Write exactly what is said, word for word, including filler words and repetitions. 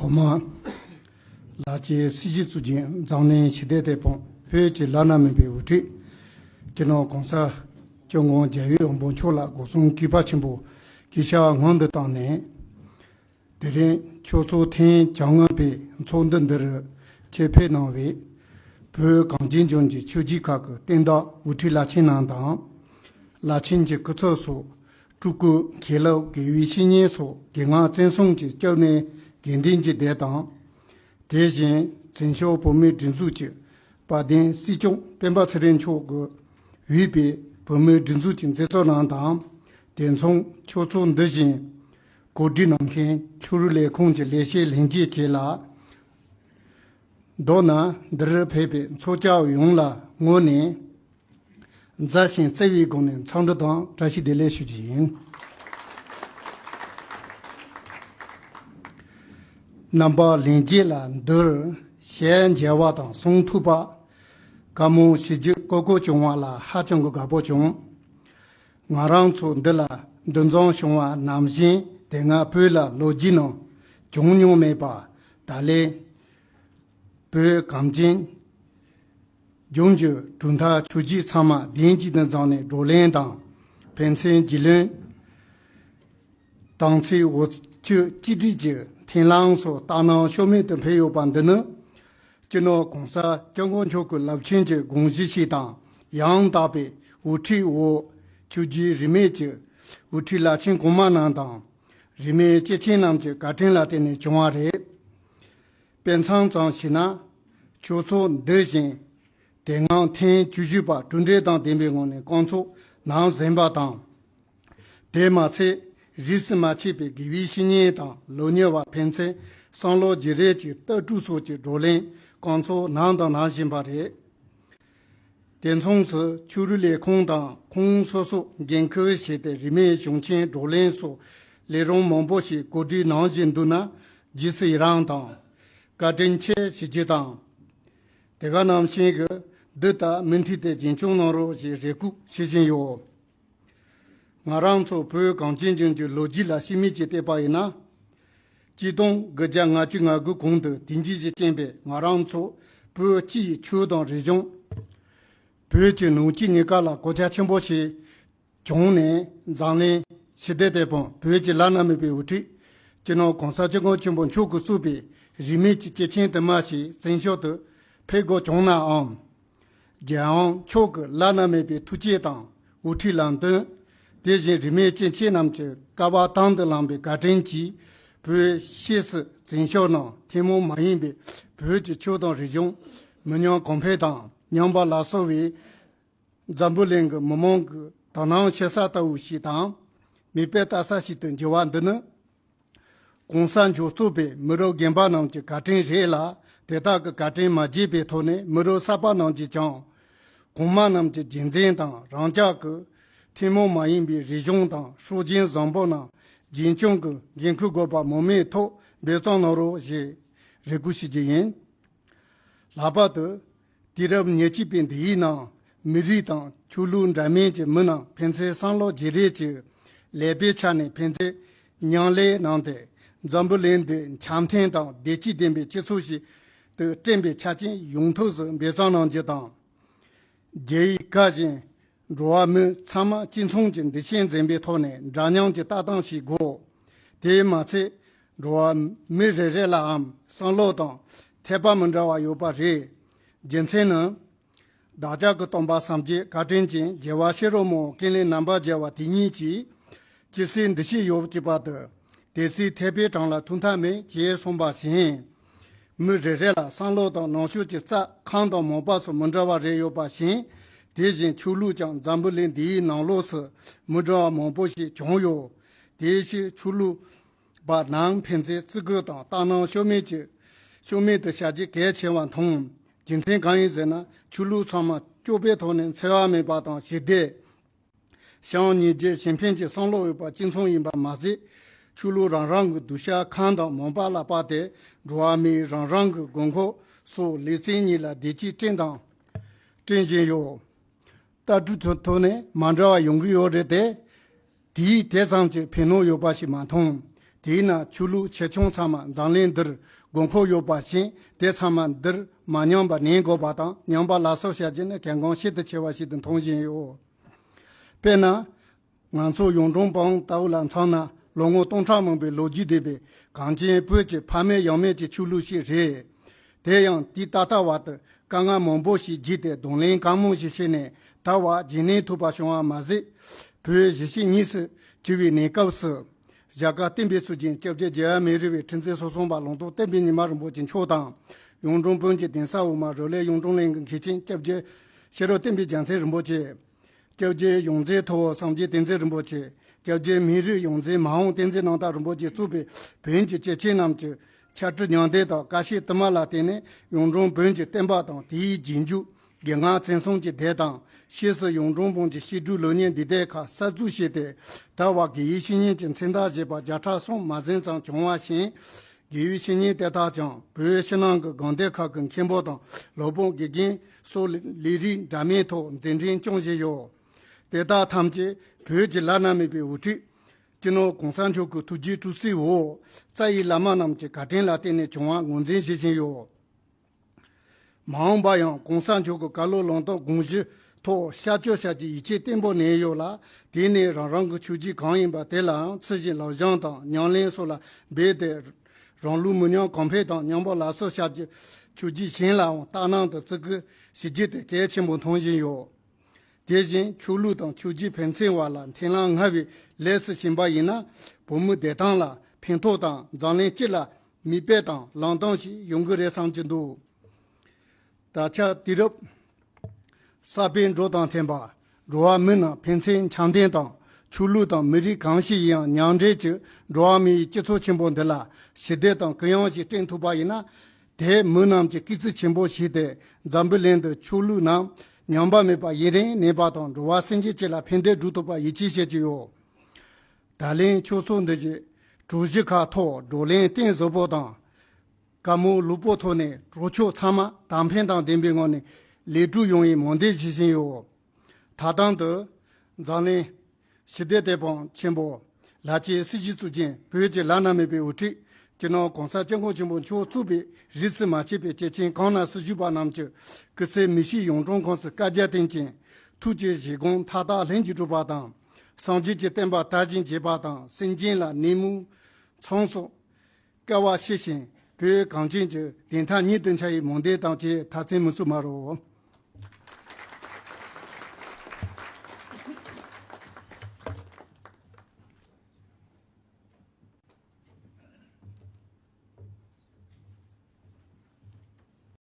མ། ལགས་ཀྱི་སྲིད་ཞུ་གཙོ་འཛིན། འཛམ་གླིང་ཞི་བདེ་དེད་དཔོན། བོད་ཀྱི་བླ་ན་མེད་པའི་དབུ་ཁྲིད། སྤྱི་ནོར་གོང་ས་སྐྱབས་མགོན་རྒྱལ་བའི་དབང་པོ་མཆོག་ལ་སྒོ་གསུམ་གུས་པ་ཆེན་པོས་གུས་ཞབས་སྔོན་དུ་བཏང་ནས། དེ་རིང་ཆུ་ཚོད་ཐེངས་བཅོ་ལྔ་པའི་ཚོགས་འདུ་འདིར་ཆེད་ཕེབས་གནང་བའི་བོད་གངས་ཅན་ལྗོངས་ཀྱི་ཆོས་བརྒྱུད་ཁག་གི་བསྟན་བདག་དབུ་ཁྲིད་བླ་ཆེན་རྣམས་དང་། བླ་ཆེན་གྱི་སྐུ་ཚབ་སོགས། སྤྲུལ་སྐུ། མཁན་སློབ། དགེ་བའི་བཤེས་གཉེན་སོགས་དགེ་རྒན་བཙན་གསུམ་གྱི་སྐྱབས་གནས་དགེ་འདུན་གྱི་སྡེ་དང་། དེ་བཞིན་བཙན་བྱོལ་བོད་མིའི་སྒྲིག་འཛུགས་ཀྱི་དཔལ་ལྡན་སྲིད་སྐྱོང་སྤེན་པ་ཚེ་རིང་མཆོག་གིས་དབུས་པའི་བོད་མིའི་སྒྲིག་འཛུགས་ཀྱི་མཛད་གཙོ་རྣམས་དང་། དེ་མཚུངས་ཆུ་ཚོད་འདི་བཞིན་གོ་སྒྲིག་གནང་མཁན་ཆོས་རིག་ལས་ཁུངས་ཀྱི་ལས་བྱེད་ལྷན་རྒྱས་བཅས་ལ། མདོར་ན་འདིར་ཕེབས་པའི་ཚོགས་བཅར་བ་ཡོངས་ལ་ངོས་ནས། མཛའ་ཞིང་བརྩེ་བའི་སྒོ་ནས་འཚམས་འདྲི་དང་བཀྲ་ཤིས་བདེ་ལེགས་ཞུ་རྒྱུ་ཡིན། རྣམ་པ་ལྷན་རྒྱས་ལ་འདིར་ཞལ་མཇལ་བ་དང་གསུང་ཐོས་པ། བཀའ་མོལ་ཞུ་རྒྱུ་གོ་སྐབས་བྱུང་བ་ལ་ཧ་ཅང་གི་དགའ་པོ་བྱུང་། ང་རང་ཚོ་འདི་ལ་འདུ་འཛོམས་བྱུང་བ་ནང་བཞིན་དེ་སྔ་བོད་ལ་ལོ་རྒྱུས་ནང་བྱུང་མྱོང་མེད་པ། ད་ལན་བོད་གངས་ཅན་ལྗོངས་ཀྱི་གྲུབ་མཐའ་ཆོས་བརྒྱུད་ཚང་མ་གདན་གཅིག་ཏུ་འཛོམས་ནས་བགྲོ་གླེང་དང་། ཕན་ཚུན་རྒྱུས་ལོན། དམ་ཚིག་འོ་ཆོས་གཅིག་སྒྲིལ་གྱི་མཐུན་ལམ་སོགས་བརྟན་གནང་ཤུགས་མེད་དུ་འཕེལ་ཡོད་པ་འདི་ནི། སྤྱི་ནོར་གོང་ས་སྐྱབས་མགོན་མཆོག་གི་རླབས་ཆེན་གྱི་དགོངས་གཞི་ཞིག་དང་། ཡང་དག་པའི་དབུ་ཁྲིད་འོག་ཆོས་བརྒྱུད་རིས་མེད་ཀྱི་དབུ་ཁྲིད་བླ་ཆེན་གོང་མ་རྣམས་དང་། རིས་མེད་སྐྱེས་ཆེན་རྣམས་ཀྱི་བཀའ་དྲིན་ལ་བརྟེན་ནས་བྱུང་བ་རེད། དཔེ་མཚོན་ཙམ་ཞུས་ན། ཆུ་ཚོད་འདི་བཞིན་དེ་སྔ་ཐེངས་བཅུ་བཞི་པ་གྲུབ་འབྲས་དང་ལྡན་པའི་ངང་ནས་བསྐང་ཚོགས་གནང་ཟིན་པ་དང་། དེ་མ་ཚད་རིས་སུ་མ་ཆད་པའི་དགེ་བའི་བཤེས་གཉེན་དང་ལོ་ཉེ་བ་ཕན་ཚུན་བསམ་བློ་བརྗེ་རེས་ཀྱི་ལྟ་གྲུབ་སོགས་ཀྱི་བགྲོ་གླེང་བསྐང་ཚོགས་གནང་དང་གནང་བཞིན་པ་རེད། དེ་མཚུངས་སུ་ཆོས་རིག་ལས་ཁུངས་དང་ཁོངས་སོ་སོ་འགན་འཁུར་བྱས་ཏེ་རིས་མེད་གཞུང་ཆེན་བགྲོ་གླེང་སོགས་ལས་རིམ་མང་པོ་ཞིག་གོ་སྒྲིག་གནང་བཞིན་འདུག་ན། རྗེས་སུ་ཡི་རང་དང་། བཀའ་དྲིན་ཆེ་ཞུ་རྒྱུ་དང་། དེ་ག་ནང་བཞིན་གྱི་འདི་ལྟར་མུ་མཐུད་དེ་རྒྱུན་སྐྱོང་གནང་རོགས་ཞེས་རེ་སྐུལ་ཞུ་བཞིན་ཡོད། ང་རང་ཚོ་བོད་གངས་ཅན་ལྗོངས་ཀྱི་ལོ་རྒྱུས་ལ་ཤུལ་མིག་ཅིག་བལྟས་པ་ཡིན་ན། གཅིག་སྟོང་དགུ་བརྒྱ་ལྔ་བཅུ་ང་དགུ་གོང་དུ་དེང་དུས་སུ་རྐྱེན་པས་ང་རང་ཚོ་བོད་སྤྱི་ཡི་ཆོས་དང་རིག་གཞུང་། བོད་ཀྱི་ནང་ཆོས་གཉིས་ཀ་ལ་གོད་ཆག་ཆེན་པོ་ཞིག་བྱུང་ནས། འཛམ་གླིང་ཞི་བདེ་དེད་དཔོན་བོད་ཀྱི་བླ་ན་མེད་པའི་དབུ་ཁྲིད་སྤྱི་ནོར་གོང་ས་སྐྱབས་མགོན་ཆེན་པོ་མཆོག་གིས་གཙོས་པའི་རིས་མེད་ཀྱི་སྐྱེས་ཆེན་དུ་མ་ཞིག་བཙན་བྱོལ་དུ་ཕེབས་དགོས་བྱུང་ནའང་། རྒྱལ་དབང་མཆོག་གི་བླ་ན་མེད་པའི་ཐུགས་བསྐྱེད་དང་དབུ་ཁྲིད་ལམ་སྟོན། དེ་བཞིན་རིས་མེད་སྐྱེས་ཆེན་རྣམས་ཀྱི་བསྐལ་པ་དང་དུ་བླངས་པའི་བཀའ་དྲིན་གྱིས། བོད་ཕྱིས་སུ་བཙན་བྱོལ་ནང་ཐུན་མོང་མ་ཡིན་པའི་བོད་ཀྱི་ཆོས་དང་རིག་གཞུང་མི་ཉམས་གོང་འཕེལ་དང་ཉམས་པ་ལ་སོགས་པའི་འཛམ་བུ་གླིང་གི་མི་མང་གི་དག་སྣང་ཆེ་ས་ལྟ་བུ་ཞིག་དང་། མིག་དཔེ་ལྟ་ས་ཞིག་ཏུ་འགྱུར་བ་འདི་ནི། གོང་ས་མཆོག་གཙོས་པའི་མི་རབས་རྒན་པ་རྣམས་ཀྱི་བཀའ་དྲིན་རེད་ལ། དེ་དག་གི་བཀའ་དྲིན་མ་བརྗེད་པའི་ཐོག་ནས་མི་རབས་གསར་པ་རྣམས་ཀྱིས་ཀྱང་། གོང་མ་རྣམས་ཀྱི་རྒྱུན་འཛིན་དང་རང་ཅག་གི་ཐུན་མོང་མ་ཡིན་པའི་རིག་གཞུང་དང་སྲོལ་རྒྱུན་བཟང་པོ་རྣམས་རྒྱུན་སྐྱོང་གི་འགན་འཁུར་དགོས་པ་སྨོས་མེད་ཐོག་འབད་བརྩོན་གནང་རོགས་ཞེས་རེ་སྐུལ་ཞུ་རྒྱུ་ཡིན། ལྷག་པར་དུ། དུས་རབས་ཉེར་གཅིག་པའི་འདི་ཡི་ནང་མི་རིགས་དང་ཆོས་ལུགས་འདྲ་མིན་གྱི་མི་རྣམས་ཕན་ཚུན་བསམ་བློ་བརྗེ་རེས་ཀྱི་ལེགས་པའི་ཆ་ནས་ཕན་ཚུན་མཉམ་ལས་གནང་སྟེ། འཛམ་བུ་གླིང་འདི་འཆམ་མཐུན་དང་བདེ་སྐྱིད་ལྡན་པའི་སྤྱི་ཚོགས་ཤིག་ཏུ་བསྐྲུན་པའི་ཆ་རྐྱེན་ཡོང་ཐབས་སུ་འབད་བརྩོན་གནང་རྒྱུ་དང་། རྒྱལ་ཡི་བཀའ་བཞིན་འགྲོ་བ་མི་ཚང་མ་གཅིག་མཚུངས་ཀྱི་འདུ་ཤེས་འཛིན་པའི་ཐོག་ནས་འདྲ་མཉམ་གྱི་ལྟ་སྟངས་ཤིག་དགོས། དེས་མ་ཚད། འགྲོ་བ་མི་རེ་རེ་ལའང་བསམ་བློ་དང་འཐད་པ་མི་འདྲ་བ་ཡོད་པ་རེད། རྒྱུ་མཚན་ནི། བདག་ཅག་གི་སྟོན་པ་སངས་རྒྱས་བཀའ་དྲིན་ཅན་རྒྱལ་བ་ཤེས་རབ་མང་པོ་ཀུན་ལེགས་རྣམ་པར་རྒྱལ་བ་དེ་ཉིད་ཀྱིས། ཇི་སྲིད་འདུ་ཤེས་ཡོད་ཀྱི་བར་དུ། དེ་སྲིད་ཐེག་པའི་གྲངས་ལ་ཐུག་ཐབས་མེད་ཅེས་གསུངས་པ་བཞིན། མི་རེ་རེ་ལ་བསམ་བློ་དང་ནང་ཆོས་ཀྱི་རྩལ་གང་དང་མང་པ་སོགས་མི་འདྲ་བ་རེ་ཡོད་པ་བཞིན། དེ་བཞིན་ཆོས་ལུགས་ཀྱང་འཛམ་བུ་གླིང་འདིའི་ནང་ལོགས་སུ་མི་འདྲ་བ་མང་པོ་ཞིག་བྱུང་ཡོད། དེའི་ཕྱིར་ཆོས་ལུགས་པ་རྣམས་ཕན་ཚུན་བརྩི་བཀུར་དང་ལྟ་སྣང་ཤུགས་མེད་ཀྱི་ཤུགས་མེད་དུ་བྱ་རྒྱུ་གལ་ཆེ་བར་མཐོང་། རྒྱུ་མཚན་གང་ཡིན་ཟེར་ན། ཆོས་ལུགས་ཚང་མ་སྐྱོ་པོའི་ཐོག་ནས་འཚེ་བ་མེད་པ་དང་ཞི་བདེ། བྱམས་སྙིང་རྗེ་གཞན་ཕན་གྱི་བསམ་བློ་ཡོད་པ་གཅིག་མཚུངས་ཡིན་པ་མ་ཟད། ཆོས་ལུགས་རང་རང་གི་གདུལ་བྱ་གང་དང་མང་པ་ལ་དཔགས་ཏེ། འགྲོ་བ་མིའི་རང་རང་གི་དགོས་མཁོ་སོགས་ལེ་ཚན་གཉིས་ལ་བདེ་སྐྱིད་བསྐྲུན་དང་བསྐྲུན་བཞིན་ཡོད། ལྟ་གྲུབ་ཐོག་ནས་མ་འདྲ་བ་ཡོང་གི་ཡོད་རེད་དེ། དེས་དེ་ཙམ་གྱི་ཕན་ནུས་ཡོད་པ་ཞིག་མ་མཐོང་། དེས་ན་ཆོས་ལུགས་ཆེ་ཆུང་ཚང་མ་འཛམ་གླིང་འདིར་དགོས་མཁོ་ཡོད་པ་བཞིན། དེ་ཚང་མ་འདིར་མ་ཉམས་པར་གནས་དགོས་པ་དང་། ཉམས་པ་སླར་གསོ་བྱ་རྒྱུ་ནི་གལ་འགངས་ཤིན་ཏུ་ཆེ་བ་ཞིག་ཏུ་མཐོང་བཞིན་ཡོད། དཔེར་ན། ང་ཚོ་གཡུང་དྲུང་བོན་ལྟ་བུ་ལ་མཚོན་ན། ལོ་ངོ་སྟོང་ཕྲག་མང་པོའི་ལོ་རྒྱུས་ལྡན་པའི་གངས་ཅན་བོད་ཀྱི་ཕ་མེས་ཡང་མེས་ཀྱི་ཆོས་ལུགས་ཤིག་རེད། དེ་ཡང་དུས་ད་ལྟ་བར་དུ་དཀའ་ངལ་མང་པོ་ཞིག་བརྒྱུད་དེ། གདོང་ལེན་གང་མང་ཞིག་བྱས་ནས་ད་བར་རྒྱུན་གནས་ཐུབ་པ་བྱུང་བ་མ་ཟད། བོད་གཞིས་བྱེས་གཉིས་སུ་གྱུར་བའི་གནས་སྐབས་སུ། རྒྱ་གར་བསྟན་པའི་སྲོལ་འཛིན་སྐྱབས་རྗེ་རྒྱལ་བ་མེ་རི་བའི་ཁྲི་འཛིན་སོ་གསུམ་པ་ལུང་རྟོགས་བསྟན་པའི་ཉི་མ་རིན་པོ་ཆེ་མཆོག་དང་། གཡུང་དྲུང་བོན་གྱི་གདན་ས་འོག་མ་རུ་ལས་གཡུང་དྲུང་གླིང་གི་མཁན་ཆེན་སྐྱབས་རྗེ་ཤེས་རབ་བསྟན་པའི་རྒྱལ་མཚན་རིན་པོ་ཆེ། སྐྱབས་རྗེ་ཡོངས་འཛིན་ཐུ་བོ་སངས་རྒྱས་བསྟན་འཛིན་རིན་པོ་ཆེ། སྐྱབས་རྗེ་མི་རིགས་ཡོངས་འཛིན་མ་འོངས་བསྟན་འཛིན་རྣམ་དག་རིན་པོ་ཆེ་གཙོས་པའི་བོན་གྱི་སྐྱེས་ཆེན་རྣམས་ཀྱི་ཕྱག་བྲིས་མྱང་འདས་དང་བཀའ་བཤད་དུ་མ་ལ་བརྟེན་ནས། གཡུང་དྲུང་བོན་གྱི་བསྟན་པ་དང་དེའི་རྗེས་འཇུག་དགེ་བསྔགས་མཚན་གསུམ་གྱི་སྡེ་དང་། ཕྱིས་སུ་གཡུང་དྲུང་བོན་གྱི་བཤད་སྒྲུབ་ལེའུ་གཉིས་འདུས་སྡེ་ཁག་གསར་འཛུགས་བྱས་ཏེ། ད་བར་དགེ་བའི་བཤེས་གཉེན་གྱི་མཚན་རྟགས་བཞེས་པ་བརྒྱ་ཕྲག་གསུམ་མ་ཟིན་ཙམ་བྱུང་བ་བཞིན། དགེ་བའི་བཤེས་གཉེན་དེ་དག་ཀྱང་བོད་ཕྱི་ནང་གི་དགོན་སྡེ་ཁག་གི་མཁན་པོ་དང་སློབ་དཔོན་དགེ་རྒན་སོགས་ལས་རིགས་འདྲ་མིན་ཐོག་མཛད་འཕྲིན་སྐྱོང་བཞིན་ཡོད། དེ་དག་ཐམས་ཅད་བོད་ཀྱི་བླ་ན་མེད་པའི་དབུ་ཁྲིད་སྤྱི་ནོར་གོང་ས་མཆོག་གི་ཐུགས་རྗེ་བཀྲ་ཤིས་འོད་རྩ་ཡི་བླ་མ་རྣམས་ཀྱི་བཀའ་དྲིན་ལ་བརྟེན་ནས་བྱུང་བ་ངོས་འཛིན་བྱེད་བཞིན་ཡོད། མ་འོངས་པ་ཡང་གོང་ས་མཆོག་གི་བཀའ་སློབ་ལམ་སྟོན་དགོངས་གཞི་ཐོག་ཤར་བསྐྱོད་བྱ་རྒྱུའི་ཡིད་ཆེས་བརྟན་པོ་གནས་ཡོད་ལ། དེ་ནི་རང་རང་གི་ཆོས་བརྒྱུད་གང་ཡིན་པ་དེ་ལའང་ཚུལ་བཞིན་ལབ་སྦྱོང་དང་ཉམས་ལེན་སོགས་ལ་འབད་དེ། རང་ལུགས་མི་ཉམས་གོང་འཕེལ་དང་ཉམས་པ་སླར་གསོ་བྱ་རྒྱུ། ཆོས་བརྒྱུད་གཞན་ལའང་ལྟ་སྣང་དང་བརྩི་བཀུར་བྱེད་རྒྱུ་དེ་གལ་ཆེན་པོ་མཐོང་བཞིན་ཡོད། དེ་བཞིན་ཆོས་ལུགས་དང་ཆོས་བརྒྱུད་ཕན་ཚུན་བར་ལ་མཐུན་ལམ་སྔར་བས་ལེགས་སུ་ཕྱིན་པ་ཡིན་ན། བོད་མིའི་བདེ་ཐང་ལ་ཕན་ཐོགས་དང་། འཛམ་གླིང་སྤྱི་ལ་མིག་དཔེ་དང་ལམ་སྟོན་ཞིག་ཡོང་གི་རེད་བསམ་གྱི་འདུག། ད་ཆ་དུས་རབས་གསར་པའི་འགྲོས་དང་མཐུན་པ། འགྲོ་བ་མི་རྣམས་ཕན་ཚུན་འཆམ་མཐུན་དང་། ཆོས་ལུགས་དང་མི་རིགས་གང་ཞིག་ཡིན་ཡང་མཉམ་འབྲེལ་གྱིས་འགྲོ་བ་མིའི་སྤྱི་ཚོགས་ཆེན་པོ་འདི་ལ་ཞི་བདེ་དང་གུ་ཡངས་ཤིག་བསྐྲུན་ཐུབ་པ་ཡིན་ན། དེས་མི་རྣམས་ཀྱི་སྐུ་ཚེ་ཆེན་པོ་ཞིག་སྟེ། འཛམ་བུའི་གླིང་དུ་ཆོས་ལུགས་རྣམས་ཉམས་པ་མེད་པར་ཡུན་རིང་གནས་པ་དང་། འགྲོ་བ་སེམས་ཅན་སྤྱི་ལ་ཕན་བདེ་བསྒྲུབ་ཐུབ་པར་ཡིད་ཆེས་བྱེད་ཀྱི་ཡོད། ད་ལན་ཆོས་ཚོགས་འདི་བཞིན་གྲོས་གཞི་ཁག་ཐོག་བགྲོ་གླེང་གཏིང་ཟབ་པོ་དང་། བཀའ་མོལ་ལྷུག་པོ་ཐོག་ནས་གྲོས་ཆོད་ཚང་མ་དང་ཕན་དང་ལྡན་པའི་ངང་ནས་ལེགས་གྲུབ་ཡོང་བའི་སྨོན་འདུན་ཞུ་བཞིན་ཡོད། ད་ཐེངས་འདི་འཛམ་གླིང་ཞི་བདེ་དེད་དཔོན་ཆེན་པོ་ལྷ་སྐྱིད་སྲིད་བྱུས་གཙུག་རྒྱན་བོད་ཀྱི་བླ་ན་མེད་པའི་དབུ་ཁྲིད་སྤྱི་ནོར་གོང་ས་སྐྱབས་མགོན་ཆེན་པོ་མཆོག་གཙོས་པའི་རིས་སུ་མ་ཆད་པའི་སྐྱེས་ཆེན་གང་ན་སུ་བཞུགས་པ་རྣམས་ཀྱི་སྐུ་ཚེ་མི་ཤིགས་ཡུན་དྲུང་ཁོངས་སུ་བསྐལ་བརྒྱར་བརྟན་ཅིང་། ཐུགས་ཀྱི་བཞེད་དགོངས་མཐའ་དག་ལྷུན་གྱིས་གྲུབ་པ་དང་། སངས་རྒྱས་ཀྱི་བསྟན་པ་དར་ཞིང་རྒྱས་པ་དང་། སེམས་ཅན་ལ་ནད་མུག་ཚང་སོགས་བསྐལ་བར་ཞི་ཞིང་། བོད་གངས་ཅན་གྱི་བདེན་མཐའ་ཉིད་དུ་འཆར་བའི་སྨོན་འདུན་དང་བཅས་ཐག་བཅད་མི་ཚུགས་མ་རོ།